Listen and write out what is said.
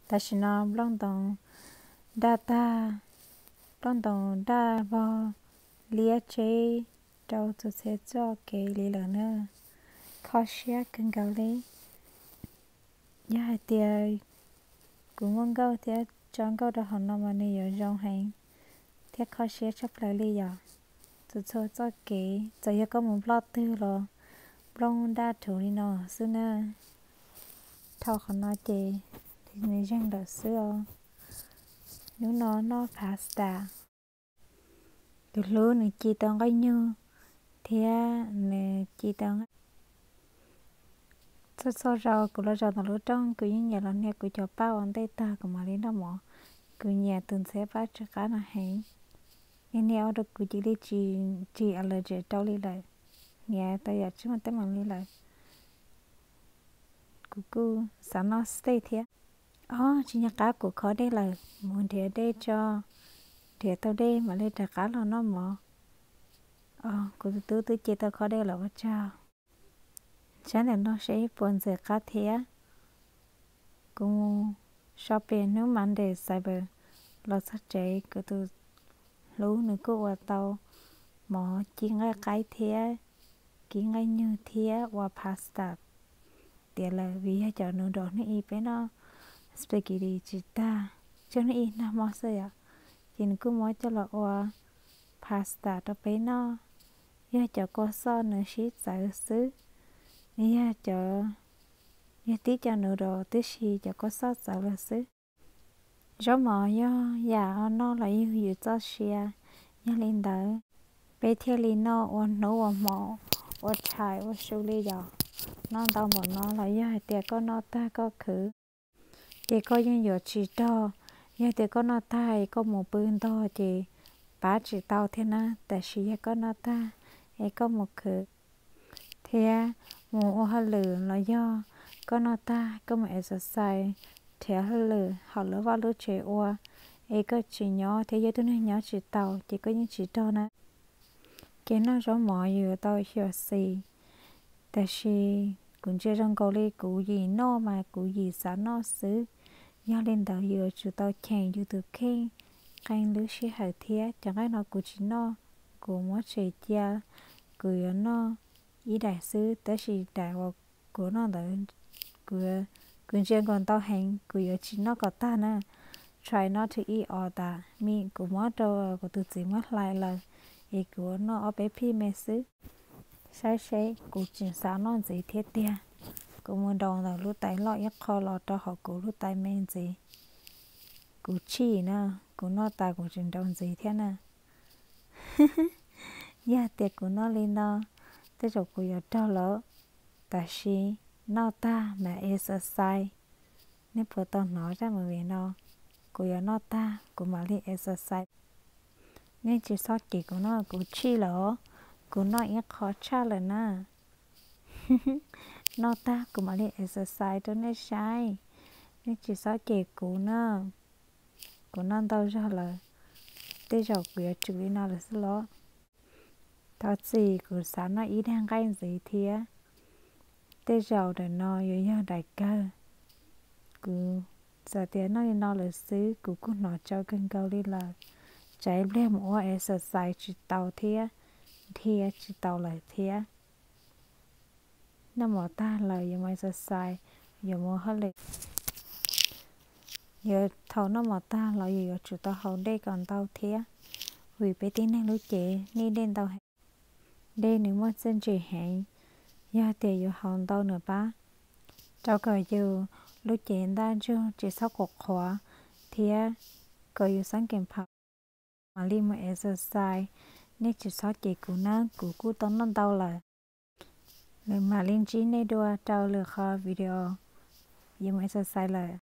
Tam sim no nplooj ntoos daj tag, nplooj ntoos daj vog liab tseb rau txhua txhia txoj kev li lawm na. Kho siab kawg nkaus li. Yog hais tias kuv muaj nkauj thiab tso nkauj rau hauv no mas nws yuav zoo heev thiab kho siab tshaj plaws li yom. Txhua txhua txoj kev, txawm yog koj mus nploj twg los nplooj daj rhuv li no xwb na. Dhau qhov no ces nws zeeg lawm xwb os. Hnub no noj pasta. Tus hlub nws ci tau nqaij nyug thiab nws ci tau txhua txhua zaus kuv los zaum ntawm lub rooj, kuv yeej nyiam los hnia kuv cov paj ua ntej tag kuv mam li noj mov. Kuv nyiam tus ntxhiab paj tsw qab no heev. Niag niag ua rau kuv cia li tsis, tsis allergic rau li lawm, hniav tau yam tsis muaj teeb meem li lawm. Kuv kuj xav noj steak thiab. Os, tsis nco qab kuv kho dej lawm, mus nrhiav dej tso, nrhiav tau dej mam li rov qab los noj mov. Os, kuv tus tub twb ce tau kho dej lawm ua tsaug. Saib ntawm no seb puas ntxim qab thiab. Kuv mus shopping hnub Monday Cyber los txog tsev, kuv tus hlub nws kuj ua tau mov ci nqaij qaib thiab, ci nqaij nyug thiab ua pasta tiav lawm, vim yog cov noodles hnub ib peb noj spaghetti tsis tag, tsuas hnub ib nag hmo xwb yom, ces nws kuj muab coj los ua pasta rau peb noj. Yog cov kua xoj nws sib txawv xwb, nws yog cov, yog tib co noodles tib si cov kua xoj txawv lawm xwb. Zaub mov yog yam ua noj los yug yus txoj sia, yog li ntawd peb thiaj li noj ua hnub ua hmo, ua tshais ua su li yom. Noj ntau npaum no los yog hais tias koj noj tag koj khwv, ces koj yeej yuav tsis rog. Yog tias koj noj tag es koj mus pw ntog ces pab tsis tau thiab na. Tab sis yog koj noj tag es koj mus khwv thiab mus ua hauj lwm los yog koj noj tag koj mus exercise, nrhiav hauj lwm hauv lawv vaj lub tsev ua, es koj tsis nyob thiab yog tus neeg nyob tsis tau ces koj yeej tsis rog na. Kev noj zaub mov yuav tau xyuam xim, tab sis kuv ntsia zoo nkaus li kuv yim noj mas kuv yim xav noj xwb.Og li ntawd yus yuav tsum tau cheem yus tus kheej qee lub sij hawm thiab. Cov nqaij no kuv tsis noj, kuv muab tshem cia, kuv yuav noj ib daim xwb, tab sis daim uas kuv noj ntawd kuv, kuv ntsia nkaus ntau heev, kuv yuav tsis noj kom tag na. Try not to eat all that meat, kuv muab rau kuv tus txiv muab hlais lawm, es kuv noj ob peb phij me xwb. Saib seb, kuv tseem xav noj ntxiv thiab tiag. Kuv mus daus ntawm lub tais loj ib qho los rau hauv kuv lub tais me ntxiv. Kuv chim na, kuv noj tas kuv tseem daus ntxiv thiab na. Yog tias kuv noj li no, tej zaum kuv yuav raug lawm. Tab sis noj tag mam exercise. Nej puas tau hnov zaj movie no? Kuv yuav noj tag kuv mam li exercise. Nej tsis txhob cem kuv no, kuv chim lawm os. Kuv noj ib qho tshaj lawm na. Noj tag kuv mam li exercise rau nej saib. Nej tsis txhob cem kuv na. Kuv noj ntau zog lawm, tej zaum kuv yuav tsum li no lawm xwb los. Thov txim, kuv xav noj ib daig nqaij ntxiv thiab. Tej zaum daim no yuav yog daim kawg. Kuv txawm tias noj li no lawm xwb, kuv kuj hnov tsau kawg nkaus li lawm. Tsam ib pliag mus ua exercise tsis tau thiab, dhia tsis tau lawm thiab. Noj mov tag lawm yuav mus exercise, yuav mus hauj lwm. Yuav thaum noj mov tag los yus yuav tsum tau haus dej kom ntau thiab, vim peb tib neeg lub cev nej dej ntau heev. Dej nws muaj txiaj ntsig heev, yog tias yus haus ntau nws pab rau kom yus lub cev ntaj ntsug tsis txhob qhuav qhuav thiab kom yus xab nkees phau. Mam li mus exercise, nej tsis txhob cem kuv na, kuv kuj tau noj ntau lawm. Nws mam li ntsib nej dua rau lwm qhov video yuav mus exercise lawm.